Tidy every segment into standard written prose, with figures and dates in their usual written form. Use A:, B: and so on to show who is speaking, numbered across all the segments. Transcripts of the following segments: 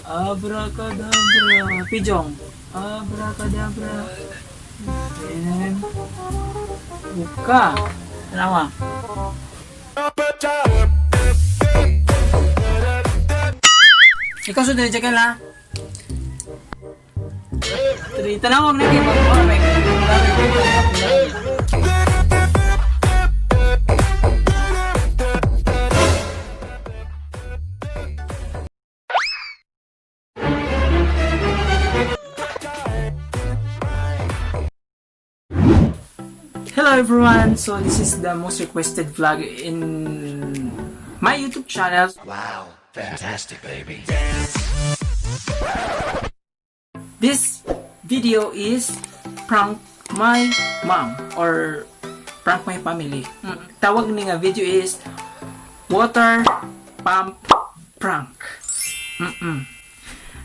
A: Abracadabra. Pijong. Abracadabra. Then, buka. Tanawa. Ikaw sunod, Jekyll, ha? Three. Tanawag na kayo. Hello everyone! So this is the most requested vlog in my YouTube channel.
B: Wow, fantastic, baby.
A: This video is prank my mom or prank my family. Tawag ni nga video is water pump prank.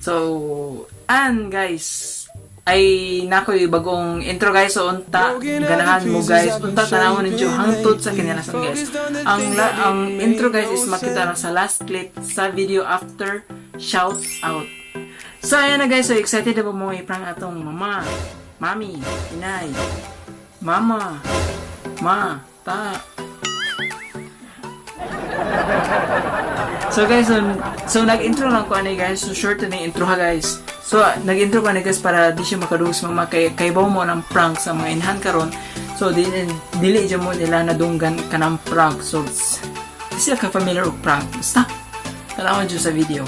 A: So, and guys, ay nakoy bagong intro guys, so unta ganahan mo guys, unta tanawon ninyo hangtod sa kinalasan guys. Ang intro guys is makita lang sa last clip sa video after shout out. So ayan na guys, so excited na ba mo i-prank atong mama, mami, inay, mama, ma, ta. So guys, so nag-intro lang ko ani guys. So short na yung intro ha guys. So nag-intro ko ani guys para di siya makadungog sa mama kay kaybaw mo ng prank sa mga inhan karon. So di dili jud mo nila nadunggan kanang prank. So di sila ka familiar og prank. Basta tanawan jud sa video.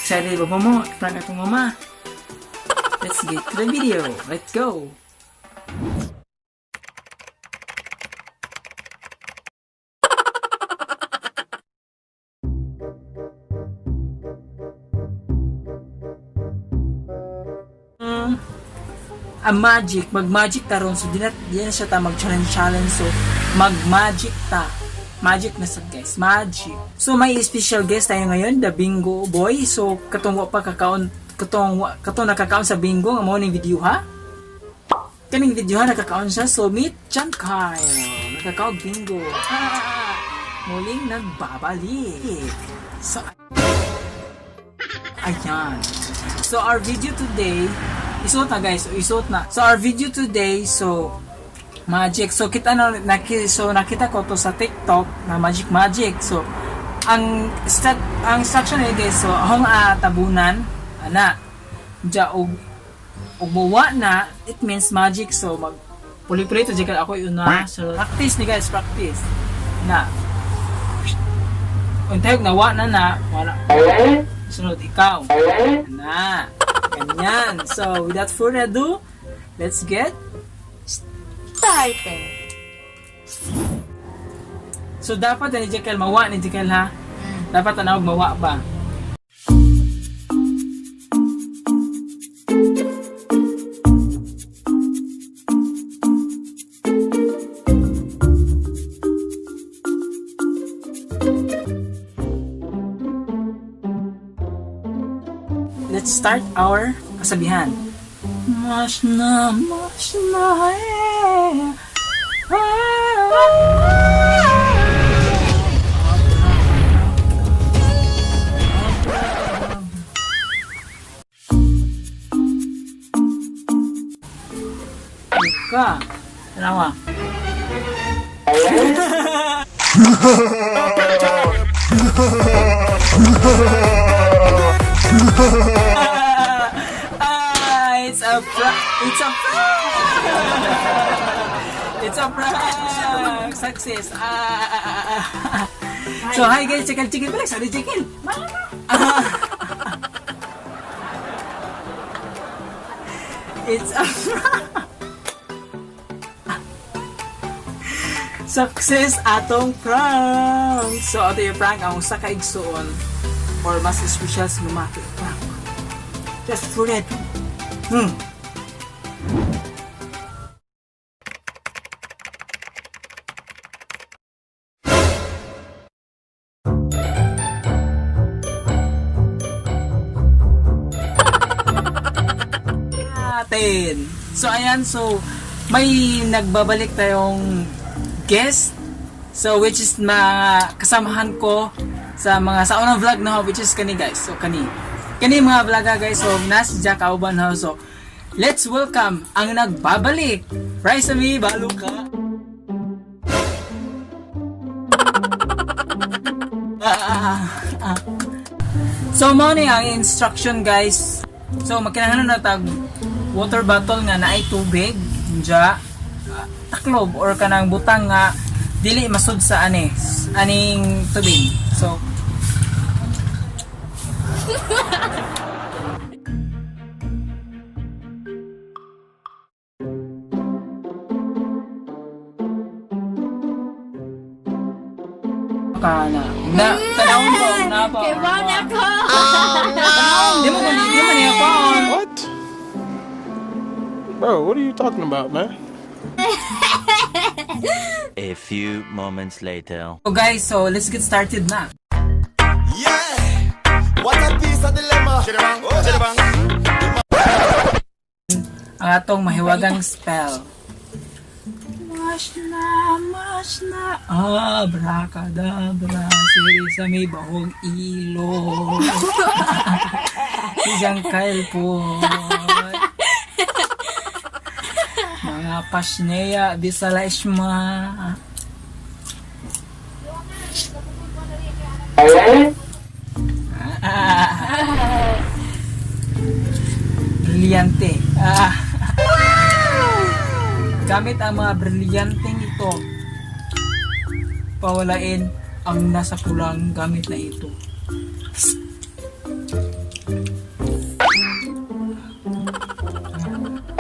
A: Excited ba mo prank atong mama? Let's get to the video. Let's go. Ang magic, mag-magic ta ron. So, di na siya ta mag-challenge challenge. So, mag-magic ta. Magic na sad guys. Magic. So, may special guest tayo ngayon, the Bingo Boy. So, katong wa pa kakaon, katong nakakaon sa bingo, nga mao ning video ha? Kaning video ha, nakakaon siya. So, meet John Kyle. Nakakaon bingo. Ah, muling nagbabalik. So, ayan. So, our video today, isuot na guys, so, isuot na. So, our video today, so, magic. So, kita na, so, nakita ko to sa TikTok na magic magic. So, ang instruction ni guys, so, ahong tabunan, ana, ja, og muwa na, it means magic. So, mag, puli-puli to, jikal ako yun na. So, practice ni guys, practice. Na. Untayog nawa na na, wala. Sunod, ikaw. Na. Ganyan. So, without further ado, let's get
C: Started.
A: So, dapat na ni Jekyll, mawa ni Jekyll ha? Dapat tanawag mawa ba? Let's start our kasabihan. Mas na, eh. Ah. Ka. Tanawa. Ah, it's a prank. It's a prank. It's a prank. Success. Ah. So hi guys, chicken chicken pala. Sorry chicken. Ah. It's a prank. Success atong prank. So ato yung prank ang usa ka igsuon or mas special sa lumaki prank. Just for that. Natin. So ayan, so may nagbabalik tayong guest. So which is mga kasamahan ko sa mga sa unang vlog na ho, which is kani guys. So kani. Kani mga vlogger, guys, so nas Jack Auban House. So let's welcome ang nagbabalik. Rice mi baluka. Ah, ah. So mao ni ang instruction, guys. So magkinahanglan na tag water bottle nga naay tubig, ja taklob or kanang butang nga dili masud sa ani aning tubig. So kana na tanawon ko na pa.
C: Kay ba na ko?
A: Di mo di mo niya paon.
D: What? Bro, what are you talking about, man?
E: A few moments later.
A: So guys, so let's get started na.
F: Yeah! What a piece of dilemma. Oh,
A: Ang atong mahiwagang spell. Mash na, mash na, abracadabra, siri sa may bahong ilo. Isang po. Mga pasneya, bisala isma. Ah. Brilyante. Ah. Gamit ang mga brilyanteng ito, pawalain ang nasa pulang gamit na ito.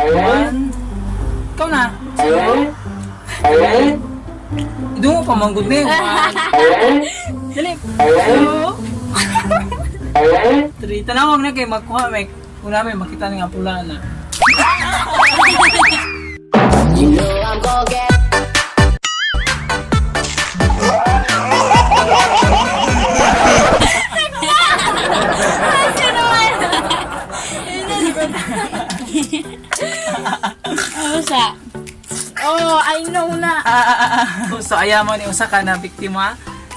A: One. Ikaw na. Doon mo pamanggod na yun. One. Dali. Two. Three. Tanawag na kay magkuha may una may makita nga pula na.
C: Ano sa? Oh, I know na.
A: Ah, ah, ah, ah. So ayan mo ni usa ka na biktima.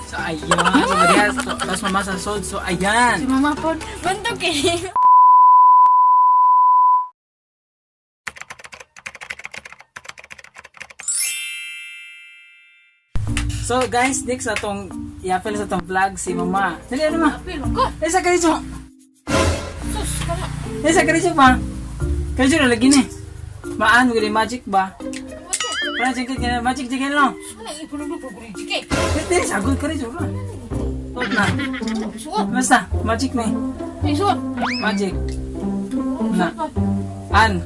A: So ayan. So diha so, tapos mama sa sod. So ayan.
C: Si mama po. Bantog eh.
A: So guys, next atong i-appel sa atong vlog si mama. Dali ano ma?
C: Apil ko.
A: Dali sa kariso.
C: Sus, kana.
A: Dali sa kariso pa. Kariso na lagi ni. Maan mo gani magic ba? Para jengkel kaya magic jengkel no.
C: Ano ipulong ko ko jike.
A: Dali sagot kariso ba? Suot na.
C: Suot.
A: Basta magic ni.
C: Ay, suot.
A: Magic. Na. An.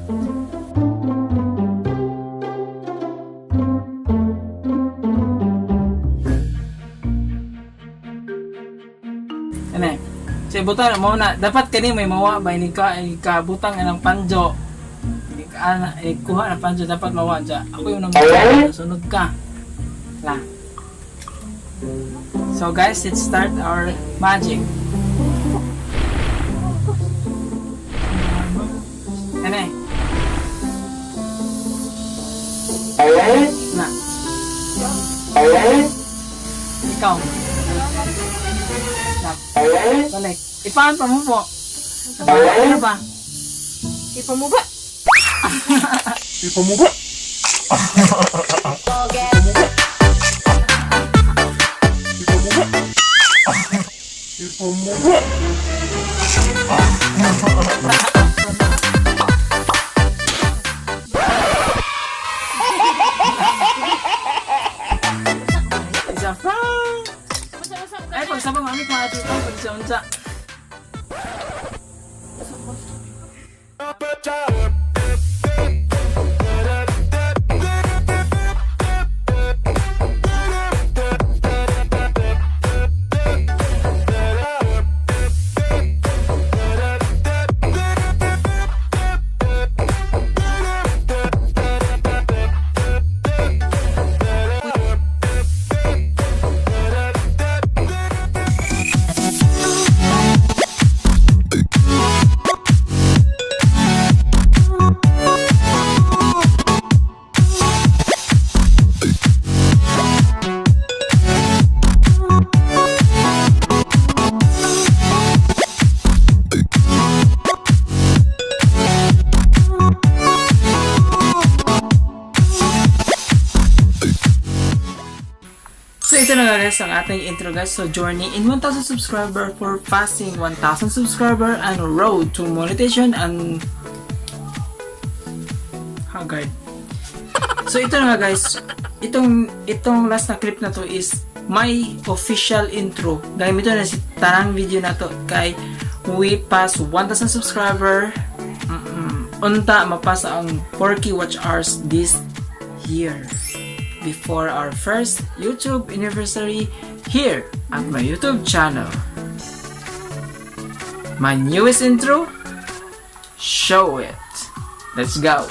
A: Ano eh? So, butang mo na dapat kani may mawa ba ini ka ini ka butang anang panjo. Ini ka ana eh, kuha na panjo dapat mawa dya. Ako yung nang sunod ka. La. So guys, let's start our magic. Ano eh? Na. Ikaw. Na. Balik. Ipaan pa mo po. Ano ba?
C: Ipa mo ba?
D: Ipamuba. Ipamuba.
A: Isa prank!
C: Basta-basta.
A: Ay, pagsabang mami kung ato ito, pagsa-unsa. Guys, ang ating intro, guys. So journey in 1,000 subscriber for passing 1,000 subscriber and road to monetization and haggard. So ito na nga, guys, itong last na clip na to is my official intro. Gamit na si tanang video na to kay we pass 1,000 subscriber. Unta mapasa ang 4K watch hours this year before our first YouTube anniversary here at my YouTube channel. My newest intro, show it. Let's go.